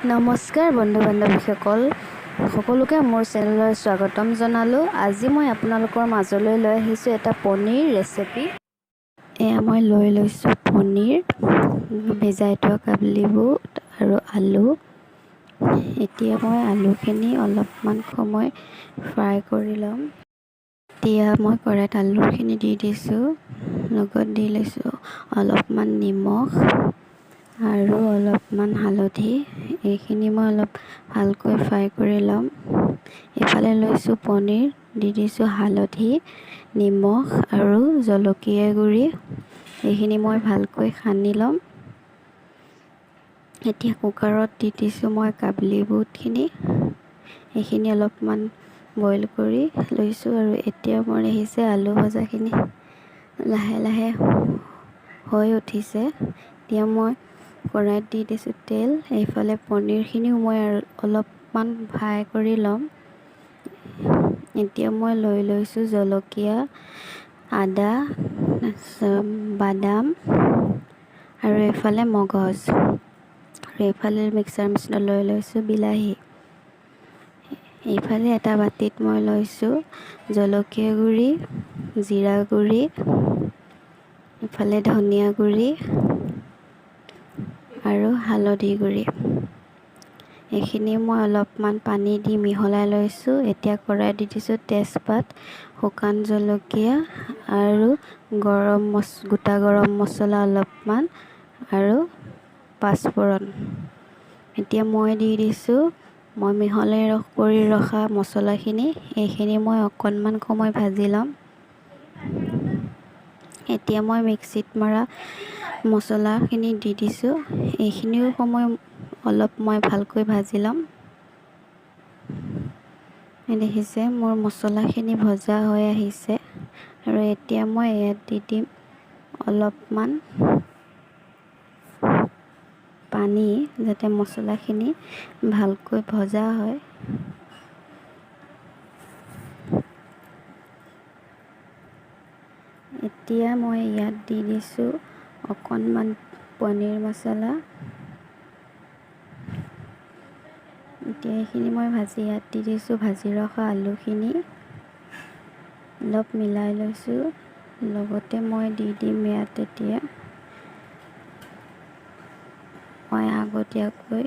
নমস্কাৰ বন্ধু বান্ধৱীসকল, সকলোকে মোৰ চেনেললৈ স্বাগতম জনালোঁ। আজি মই আপোনালোকৰ মাজলৈ লৈ আহিছোঁ এটা পনীৰ ৰেচিপি। এয়া মই লৈ লৈছোঁ পনীৰ, ভিজাই থোৱা কাবুলী বুট আৰু আলু। এতিয়া মই আলুখিনি অলপমান সময় ফ্ৰাই কৰি ল'ম। এতিয়া মই কড়াইত আলুখিনি দি দিছোঁ, লগত দি লৈছোঁ অলপমান নিমখ আৰু অলপমান হালধি। এইখিনি মই অলপ ভালকৈ ফ্ৰাই কৰি ল'ম। এইফালে লৈছোঁ পনীৰ, দি দিছোঁ হালধি, নিমখ আৰু জলকীয়া গুড়ি। এইখিনি মই ভালকৈ সানি ল'ম। এতিয়া কুকাৰত দি দিছোঁ মই কাবুলী বুটখিনি। এইখিনি অলপমান বইল কৰি লৈছোঁ। আৰু এতিয়া মোৰ আহিছে আলু ভজাখিনি লাহে লাহে হৈ উঠিছে। এতিয়া মই কড়াইত দি দিছোঁ তেল। এইফালে পনীৰখিনিও মই আৰু অলপমান ফ্ৰাই কৰি ল'ম। এতিয়া মই লৈ লৈছোঁ জলকীয়া, আদা, বাদাম আৰু এইফালে মগজ, আৰু এইফালে মিক্সাৰ মেচিনত লৈ লৈছোঁ বিলাহী। এইফালে এটা বাতিত মই লৈছোঁ জলকীয়া গুড়ি, জিৰা গুড়ি, ইফালে ধনিয়া গুড়ি আৰু হালধি গুড়ি। এইখিনি মই অলপমান পানী দি মিহলাই লৈছোঁ। এতিয়া কড়াইত দি দিছোঁ তেজপাত, শুকান জলকীয়া আৰু গৰম গোটা গৰম মছলা অলপমান আৰু পাঁচফোৰণ। এতিয়া মই দি দিছোঁ মই মিহলাই কৰি ৰখা মছলাখিনি। এইখিনি মই অকণমান সময় ভাজি ল'ম। এতিয়া মই মিক্সিত মৰা মছলাখিনি দি দিছোঁ। এইখিনিও সময় অলপ মই ভালকৈ ভাজি ল'ম। দেখিছে, মোৰ মছলাখিনি ভজা হৈ আহিছে। আৰু এতিয়া মই ইয়াত দি দিম অলপমান পানী, যাতে মছলাখিনি ভালকৈ ভজা হয়। এতিয়া মই ইয়াত দি দিছোঁ অকণমান পনীৰ মছলা। এতিয়া এইখিনি মই ভাজি ইয়াত দি দিছোঁ ভাজি ৰখা আলুখিনি। অলপ মিলাই লৈছোঁ। লগতে মই দি দিম ইয়াত এতিয়া মই আগতীয়াকৈ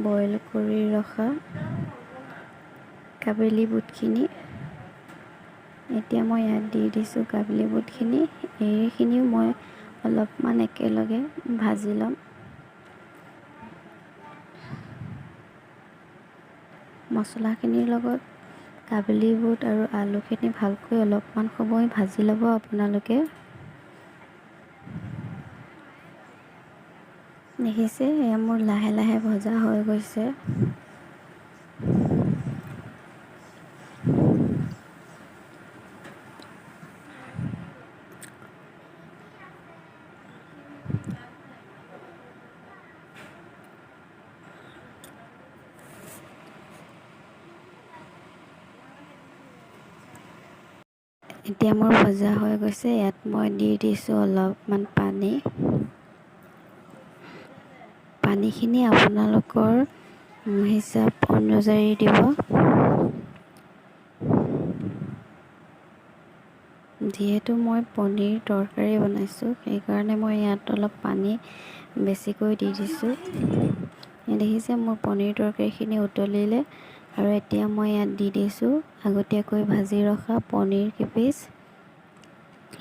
বইল কৰি ৰখা কাবুলী বুটখিনি। এতিয়া মই ইয়াত দি দিছোঁ কাবুলী বুটখিনি। এইখিনিও মই অলপমান একেলগে ভাজি ল'ম। মছলাখিনিৰ লগত কাবুলী বুট আৰু আলুখিনি ভালকৈ অলপমান সময় ভাজি ল'ব আপোনালোকে। দেখিছে, এয়া মোৰ লাহে লাহে ভজা হৈ গৈছে। এতিয়া মোৰ ভজা হৈ গৈছে। ইয়াত মই দি দিছোঁ অলপমান পানী। পানীখিনি আপোনালোকৰ হিচাপ অনুযায়ী দিব। যিহেতু মই পনীৰ তৰকাৰী বনাইছোঁ, সেইকাৰণে মই ইয়াত অলপ পানী বেছিকৈ দি দিছোঁ। দেখিছে, মোৰ পনীৰ তৰকাৰীখিনি উতলিলে। আৰু এতিয়া মই ইয়াত দি দিছোঁ আগতীয়াকৈ ভাজি ৰখা পনীৰ কেইপিচ।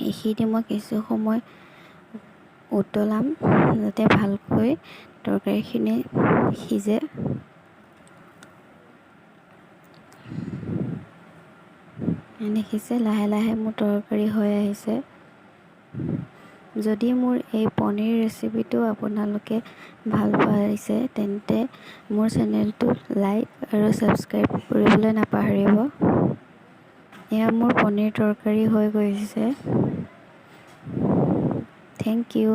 এইখিনি মই কিছু সময় উতলাম, যাতে ভালকৈ তৰকাৰীখিনি সিজে। দেখিছে, লাহে লাহে মোৰ তৰকাৰী হৈ আহিছে। যদি মোৰ এই পনীৰ ৰেচিপিটো আপোনালোকে ভাল পাইছে, তেন্তে মোৰ চেনেলটো লাইক আৰু ছাবস্ক্ৰাইব কৰিবলৈ নাপাহৰিব। এয়া মোৰ পনীৰ তৰকাৰী হৈ গৈছে। Thank you.